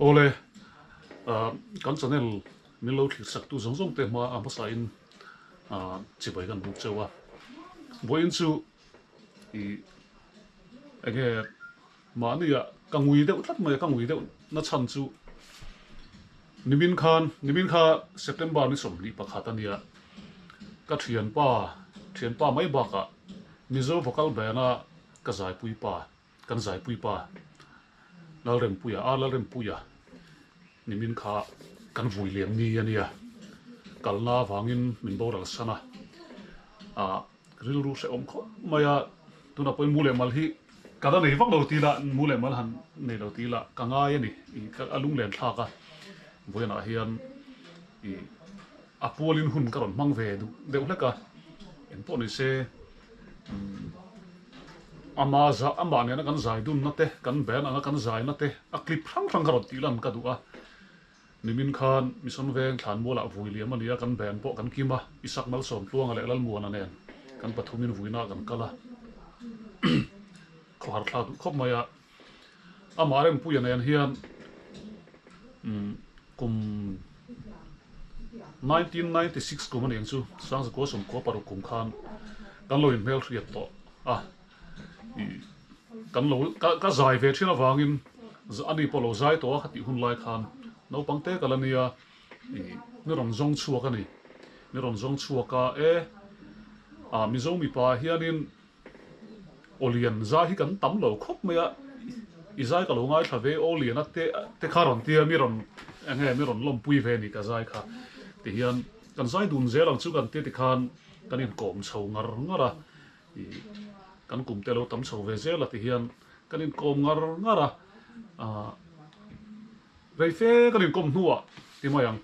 Awle, kan channel min lo thlir sak tu zawng zawng te hma a hmasa in chibai kan buk cheu a. Vawiin chu ih enge mahnia ka ngui deuh tlat mai a, ka ngui deuh na chhan chu nimin khan nimin kha September ni 21 a nia ka thianpa thianpa mai bakah Mizo vocal band a ka zaipui pa Kan zaipui pa Lalrempuia, a Lalrempuia nimin kha kan vui liam ni a nia, kalna avangin min boral san a, ah rilru hrehawm khawp mai a, tunah pawhin mu leh mal hi ka la nei vak lo tih lah, mu leh mal han nei lo tih lah ka ngai a ni, a lunglen thlak a, vawiinah hian ih a pualin hun ka rawn hmang ve duh deuh hlek a, engpawh ni se umm. Ama za amah nena kan zai dunna te, kan band anga kan zaina te a clip hrang hrang ka rawn tih lan ka duh a. Nimin khan Mission Veng Thlanmualah vui liam a ni a, kan band pawh kan kim a, Isak Malsawmtluanga leh Lalmuana nen kan pathumin vuinaah kan kal a. Khawhar thla duh khawp mai a. Amah Rempuia nen hian kum 1996 kum a nih ang chu, Sangzakua sawmkua paruk kum khan kan lo inhmelhriat tawh a, ih kan lo ka zai ve thin avangin ani pawh lo zai tawh a khatih hun lai khan naupang te ka la nia ih ni rawn zawng chhuak a ni, ni rawn zawng chhuak a e ah Mizo mipa hianin Aw lian zai hi kan tam lo khawp mai a, i zai ka lo ngaithla ve aw lian a te te kha rawn tia mi rawn eng nge mi rawn lawmpui ve ni ka zai kha ti hian kan zai dun zel ang chu kan ti tikhan kan inkawm chho ngar ngar a, ih kan kum te lo tam chho ve zel a ti hian kan inkawm ngar ngar a, ah rei fe kan inkawm hnuah ti mai ang.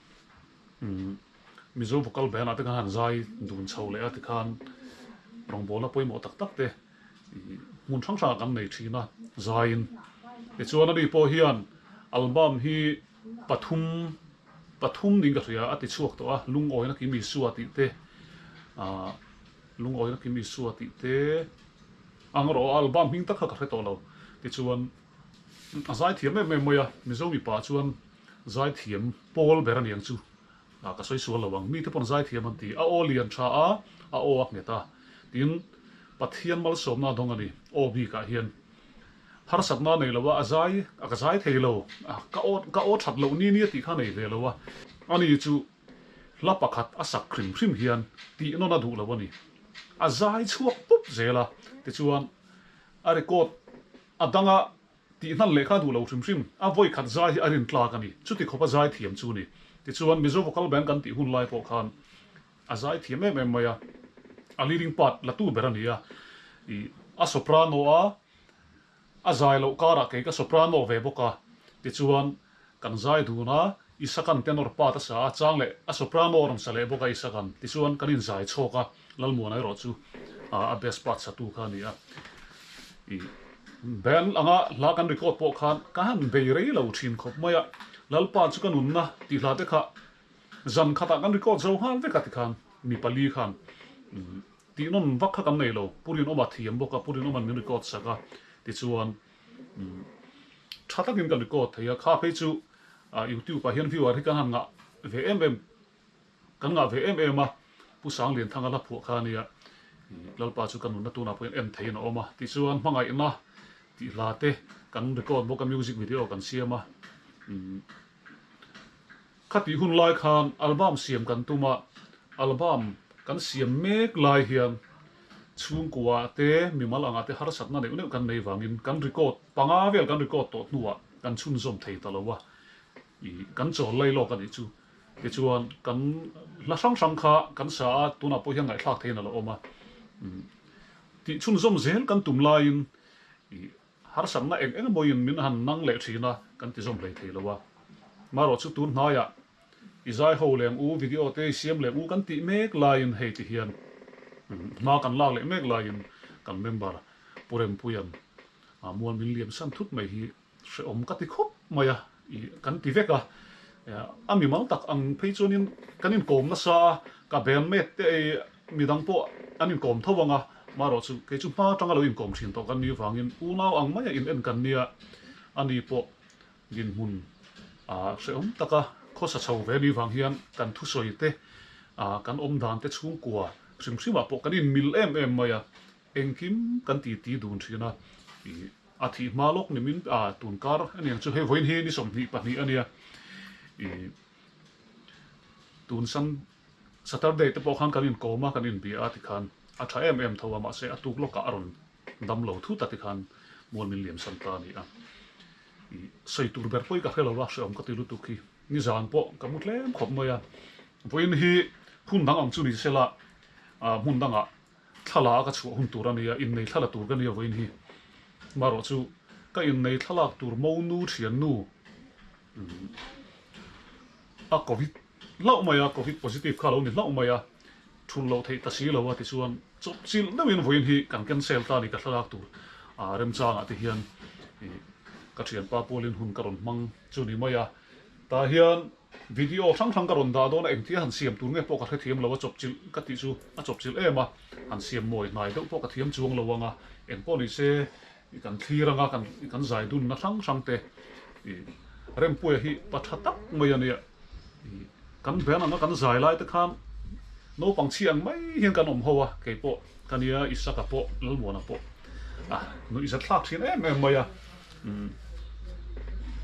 Mizo vocal band ah te khan han zai dun chho leh a tikhan rawngbawlna pawimawh tak tak te hmun hrang hrangah kan nei thin a zaiin. Tichuan ani pawh hian album hi pathum pathum niin ka hria a ti chhuak tawh a, Lungawina Kim Isua tih te ah Lungawina Kim Isua tih te ang erawh a album hming tak kha ka hre tawh lo. Tichuan a zai thiam em em mai a, Mizo mipa chuan Zaithiam pawl ber a niang chu ka sawi sual lo ang. Mite pawn zaithiam an ti. A aw lian tha a, a aw a nghet a. Tin, Pathian malsawmna a dawng a ni. Aw bikah hian harsatna a nei lo a, a zai a ka zai thei lo. Ka aw ka aw that loh ni nia tih kha a nei ve lo a. Ani chu hla pakhat a sak hrim hrim hian tih nawn a duh lo a ni. A zai chhuak pup zel a. Tichuan a record a danga Tih hnan leh kha duh lo hrim hrim, a vawi khat zai hi a rin tlak a ni. Chuti khawp a zai thiam chu ni. Tichuan, Mizo Vocal Band kan tih hun lai pawh khan a zai thiam em em mai a, a leading part la tu ber a ni a. Ih, a soprano a, a zai loh karah kei ka soprano ve bawk a. Tichuan, kan zai dun a, Isakan tenor part a sa a, chang leh a soprano a rawn sa leh bawk a Isakan. Tichuan, kan inzai chhawk a, Lalmuana erawh chu a bass part satu kha a ni a. Ih, band anga hla kan record pawh khan ka han bei rei lo thin khawp mai a, Lalpa chu ka nunna tih hla te kha zan khatah kan record zo nghal vek a tikhan mi pali khan tih nawn vak kha kan nei lo, Pu Rinawma thiam bawk a, Pu Rinawma'n min record sak a, tichuan tha takin kan record thei a, kha phei chu YouTube ah hian viewer hi kan han ngah ve em em. Kan ngah ve em em a, Pu Sanglianthanga hla phuah kha a nia, Lalpa chu ka nunna tunah pawhin en theiin a awm a, tichuan hmangaihna tih hla te kan record bawk a, music video kan siam a, khatih hun lai khan album siam kan tum a, album kan siam mek lai hian chhungkua te mimal angah te harsatna neuh neuh kan nei vangin kan record panga vel kan record tawh hnuah kan chhunzawm thei ta lo a, kan chawl lai lawk a nih chu. Tichuan, kan hla hrang hrang kha kan sa a, tunah pawh hian ngaihthlak theihin a lo awm a. Tih chhunzawm zel kan tum laiin harsatna eng eng emawin min han nang leh thin a, kan ti zawm hlei thei lo a. Marawh chu tun hnaiah i zai ho leng u, video te i siam leng u kan tih mek laiin hei ti hian hma kan lak leh mek laiin kan member Pu Rempuia'n mual min liam san thut mai hi Hrehawm ka ti khawp mai a, i kan ti vek a, a mimal tak ang phei chuanin kan inkawm nasa a, ka bandmate te ei midang pawh an inkawm tho ang a, marawh chu kei chu hma atanga lo inkawm thin tawh kan nih vangin unau ang maia in en kan nia, ani pawh dinhmun Ah hrehawm taka khawsa chho ve ni vang hian kan thusawi te ah kan awm dan te chhungkua hrim hrimah pawh kan inmil em em mai a, engkim kan ti ti dun thin a, ih a thih hma lawk ni min ah tun kar a niang chu hei vawiin hi ni 22 a nia, ih tun san Saturday te pawh khan kan inkawm a kan inbia a tikhan a tha em em tho a mahse a tuk lawkah a rawn dam lo thut a tikhan mual min liam san ta a ni a. Ih sawi tur ber pawh hi ka hre lo a, hrehawm ka ti lutuk hi. Nizan pawh ka mu tlem khawp mai a, vawiin hi hun dang ang chu ni sela ah hmun dangah thla a ka chhuah hun tur a nia, innei thla la tur ka nia vawiin hi. Marawh chu ka innei thlalak tur monu thiannu a covid hlauh mai a, covid positive kha a lo ni hlauh mai a, thulh loh theih ta si lo a tichuan chawpchilh deuhin vawiin hi kan cancel ta a ni ka thlalak tur ah remchangah te hian ih ka thianpa pualin hun ka rawn hmang chu ni mai a, tah hian video hrang hrang ka rawn dah dawn a engtia han siam tur nge pawh ka hrethiam lo a chawpchilh ka tih chu a chawpchilh em a, han siam mawi hnai deuh pawh ka thiam chuang lo ang a, engpawh ni se I kan thlir anga kan i kan zai dunna hrang hrang te i Rempuia hi pa tha tak mai a nia. I kan band anga kan zai lai te khan naupang chhi ang mai hian kan awm ho a, kei pawh ka nia Isaka pawh Lalmuana pawh a nuih zat thlak thin em em mai a. Umm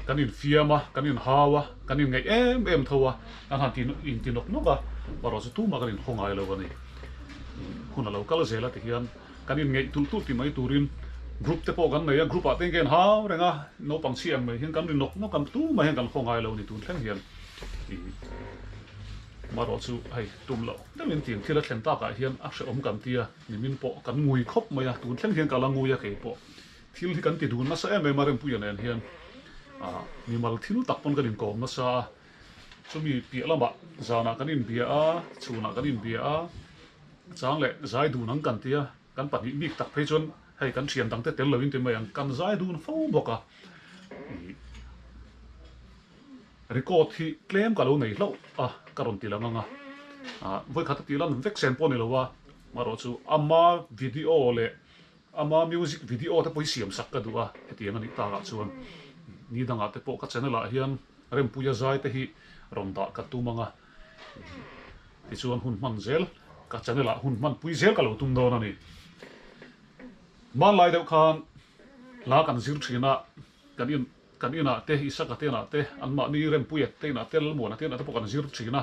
kan infiam a, kan inhau a, kan inngaih em em tho a, kan han ti inti nawk nawk a, erawh chu tumah kan inhaw ngai lo a ni. Hun a lo kal zel a ti hian. Kan inngeih tulh tulh ti mai turin group te pawh kan nei a, group ah te hian ka inhau reng a, naupang chhi ang mai hian kan ri nawk nawk a, tumah hian kan khaw ngai lo ni tun thleng hian ih marawh chu hei tum loh deuhin tiang thil a thlen takah hian a hrehawm kan tia nimin pawh kan ngui khawp mai a, tun thleng hian ka la ngui a kei pawh thil hi kan ti dun nasa em em a Rempuia nen hian ah mimal thil tak pawn kan inkawm nasa a, chumi piah lamah zanah kan inbia a, chhunah kan inbia a. Chang leh zai dun ang kan tia, kan pahnih bik tak phei chuan hei kan thian dangte tel loin ti mai ang, kan zai dun fo bawk a. Ih record hi tlem ka lo nei hlauh a, ka rawn ti lang ang a. Ah vawikhat a tih lan vek sen pawh ni lo a, marawh chu ama video leh ama music video te pawh hi siam sak ka duh a, hetiang a nih takah chuan ni dangah te pawh ka channel ah hian Rempuia zai te hi rawn dah ka tum ang a. Tichuan hun hman zel ka channel ah hun hman pui zel ka lo tum dawn a ni. Hmanlai deuh khan hla kan zir thin a, kan in kan inah te Isaka te inah te anmahni Rempuia te inah te Lalmuana te inah te pawh kan zir thin a.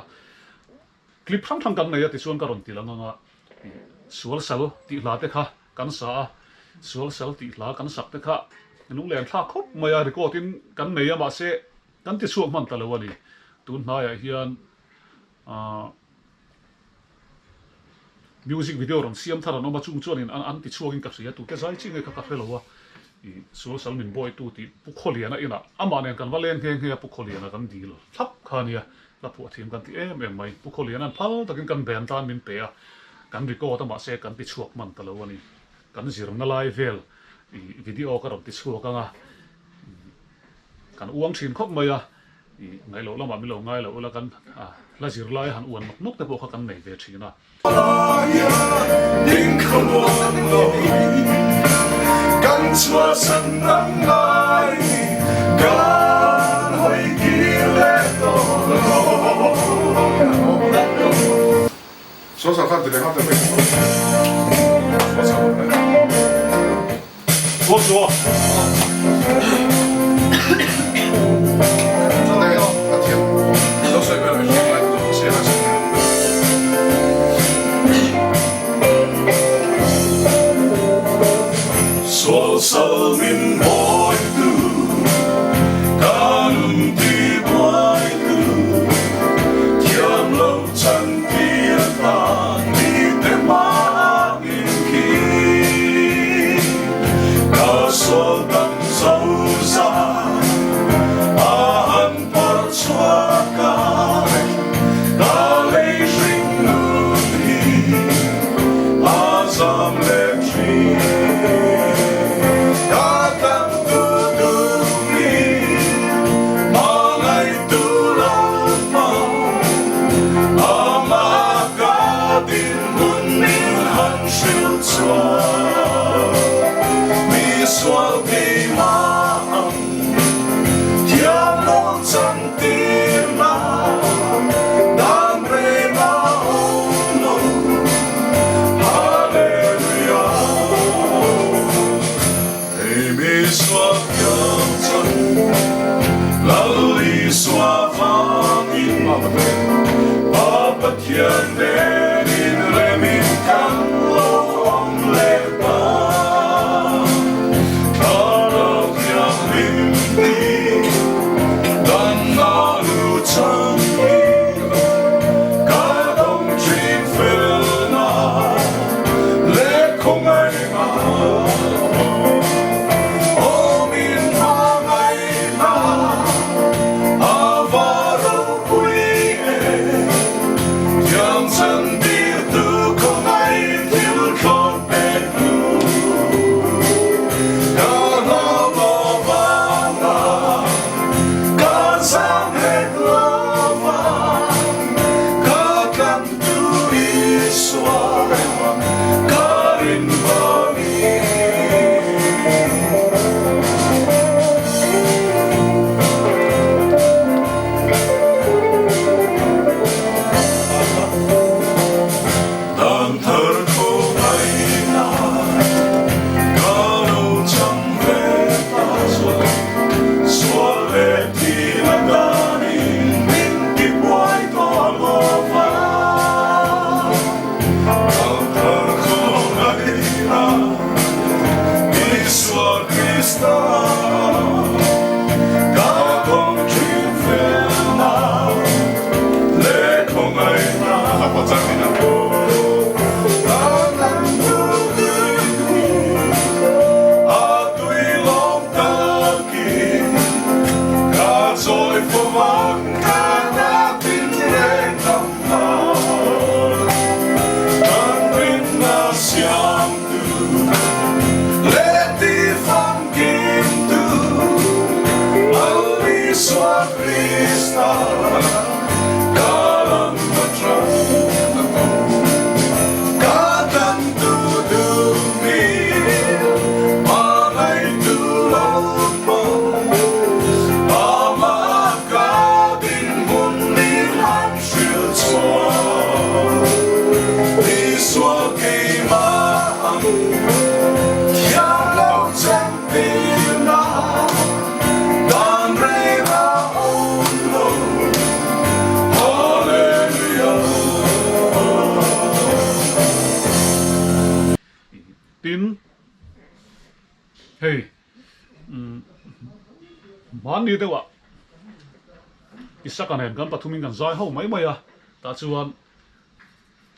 Clip hrang hrang kan nei a tichuan ka rawn ti lang ang a, sual sal tih hla te kha kan sa a, sual sal tih hla kan sak te kha lunglen thlak khawp mai a record in kan nei a mahse Kan ti chhuak hman ta lo a ni. Tun hnaiah hian aah music video rawn siam thar an awm a, chung chuanin an ti chhuakin ka hria, tute zai chi nge kha ka hre lo a, ih sual sal min bawitu tih Pu Khawliana inah amah nen kan va leng nghe nghe a, Pu Khawliana kan dil thlap kha a nia, hla phuah thiam kan ti em em mai. Pu Khawliana'n phal takin kan band tan min pe a, kan record a mahse kan ti chhuak hman ta lo a ni. Kan zirna lai vel ih video ka rawn ti chhuak ang a. Kan uang thin khawp mai a, ih ngaih loh lamah min lo ngai loh ula kan hla zir lai han uan nawk nawk te pawh kha kan nei ve thin a. Misual keimah ang thiam lo chantirna dan reng a awm lo. Hallelujah. Tin, hei hmanni deuhah Isaka nen kan pathumin kan zai ho mai mai a, tah chuan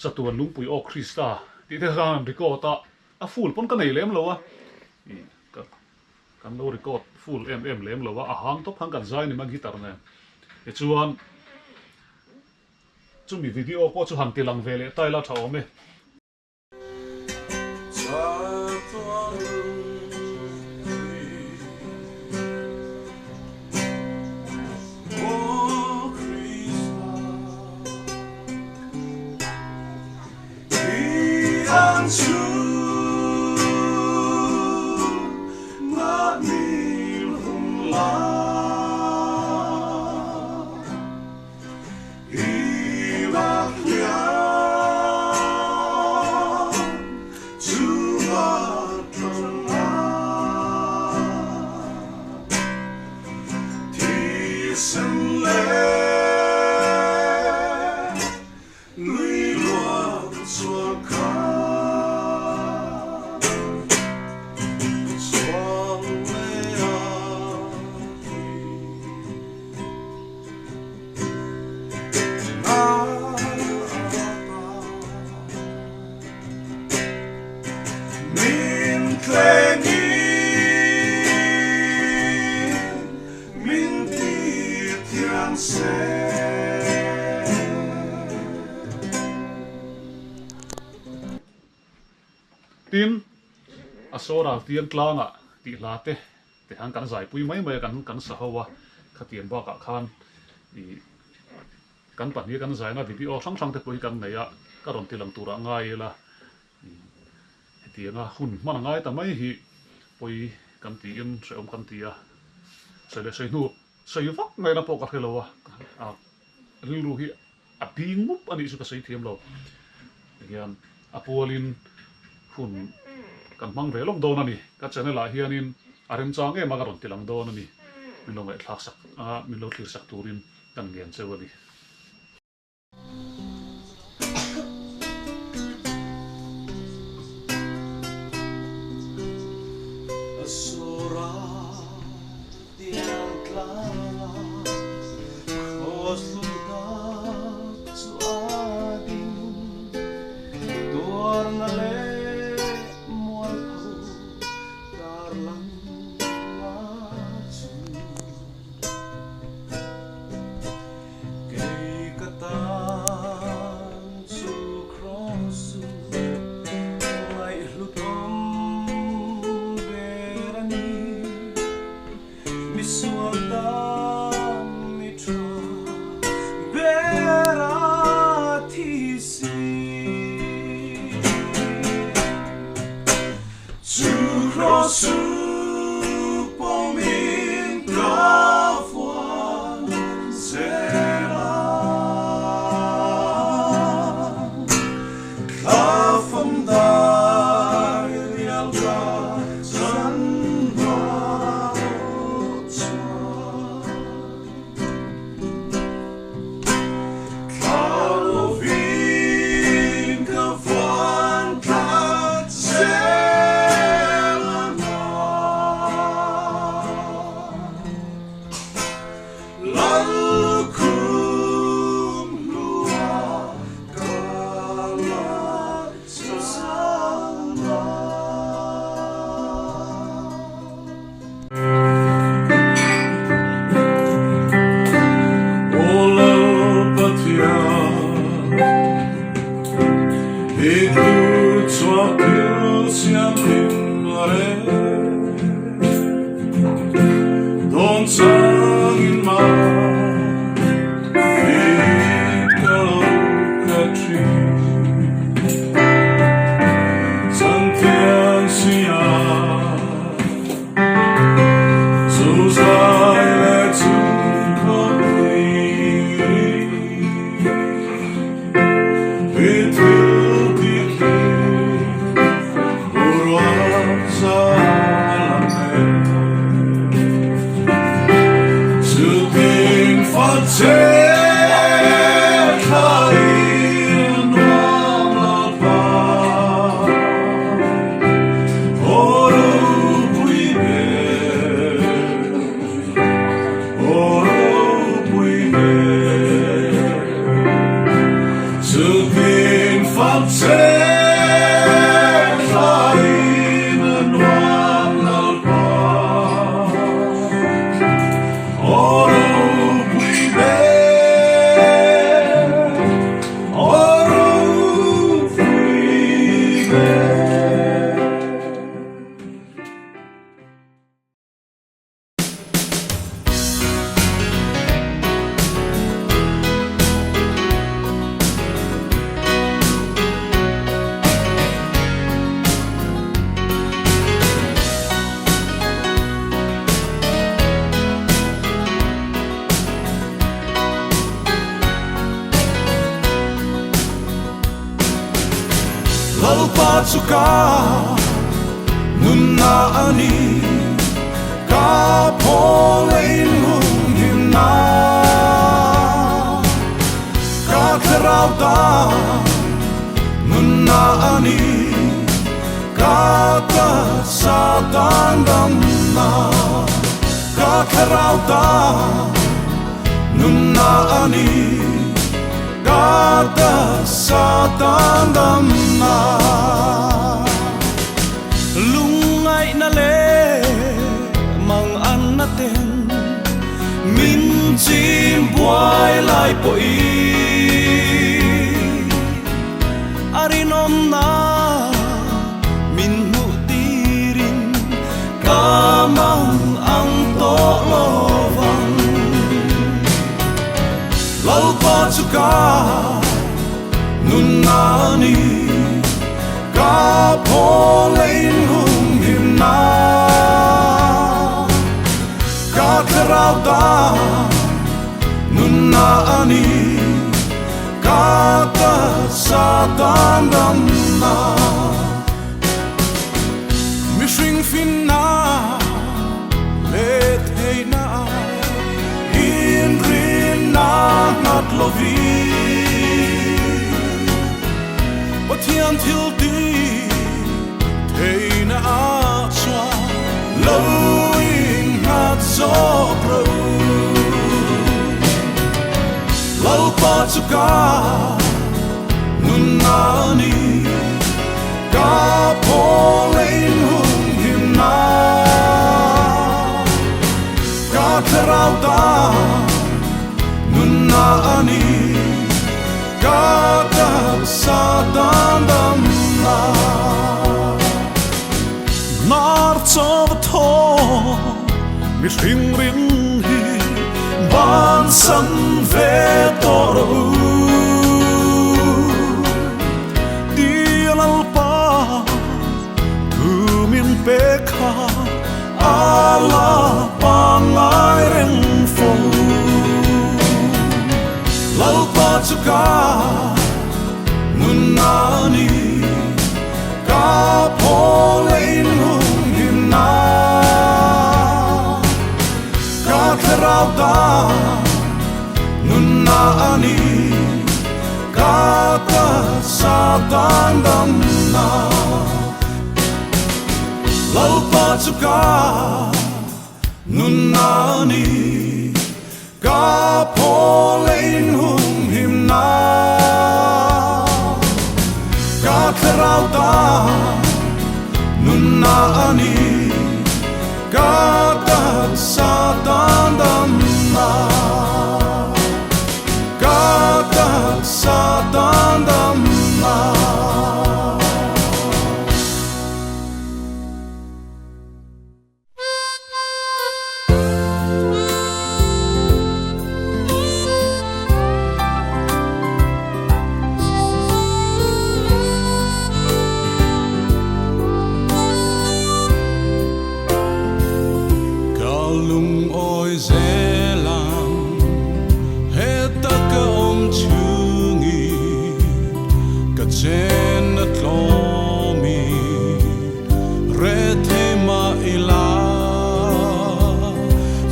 Chatuan lungpui aw Krista tih te khan an record a, a full pawn ka nei lem lo a, ih ka kan lo record full em em lem lo a, a hang tawp khan kan zai ni mai guitar nen. Tichuan chumi video pawh chu han ti lang ve leh ta ila tha awm e. Tin, a sawral tiang tlangah tih hla te te khan kan zaipui mai mai a, kan kan sa ho a, khatiang bakah khan ih kan pahnih kan zaina video hrang hrang te pawh hi kan nei a, ka rawn ti lang turah ngai ila ih hetianga hun hman a ngai ta mai hi pawi kan tiin hrehawm kan ti a, sawi leh sawi hnu sawi vak ngaihna pawh ka hre lo a, a rilru hi A bing mup a nih chu ka sawi thiam lo. Tihian a pualin hun kan hmang ve lawk dawn a ni. Ka channel ah hianin a remchang em a ka rawn ti lang dawn a ni. Min lo ngaihthlak sak a, min lo thlir sak turin kan ngen cheu a ni. A sura tiang tlanga Kraws lungtak chu a ding. Tuarna leh mualpho tarlanna chu Kei ka tan chu Kraws chu ngaihhlut awm ber a ni. Misual tan mi tha ber a thi si. Chu Kraws chu pawmin ka fuan zel a, thla fam dai rial ka chan hma chuan. Thla lovin ka vuan tlat zel a hna. Lallukhum hlua ka la chang a. Aw Lalpathian, i hlu chhuak thil siam hlim a reng. Dawn changin mah i ka lo khat thin. Changthiang sia. Chu zai leh chung khawpui i thil tih hi. Chen thlain a nuam Lalpa Aw ropui ber Aw ropui ber. Lalpa chu ka nunna a ni, ka phaw lein humhimna, ka thlarau ta nunna a ni, ka taksa tan damna, ka thlarau ta nunna a ni. Ka taksa tan damna. Lungngaihna leh mang anna ten min chim buai lai pawhin a rinawmna min hmuh tirin ka mang ang tawh lo vang. Lalpa chu ka nunna a ni, ka phaw lein humhimna, ka thlarau ta nunna a ni, ka taksa tan damna. Mihring finna leh theihna inrinna nghat lovin Pathian thil ti theihna a chuan lo inghat zawk ro. Lalpa chu ka nunna a ni, ka phaw lein humhimna, ka thlarau ta nunna a ni, ka taksa tan damna. Hnar chaw va thaw mihring ring hi bansan ve tawh rawh u. Tia Lalpa thu min pe kha a la pangngai reng fo. Lalpa chu ka nunna a ni, ka phaw lein humhimna, ka thlarau ta nunna a ni, ka taksa tan damna. Lalpa chu ka nunna a ni, ka phaw lein humhimna, ka thlarau ta nunna a ni, ka taksa tan damna, ka taksa tan damna. Ka lungawi zelang heta ka awm chhungi ka chen a tlawmi rethei mah ila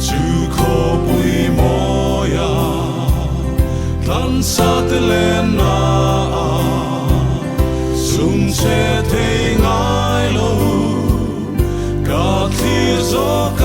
chu khawpui mawia tlansa te lenna sum che thei ngai lo ka thlir zawk.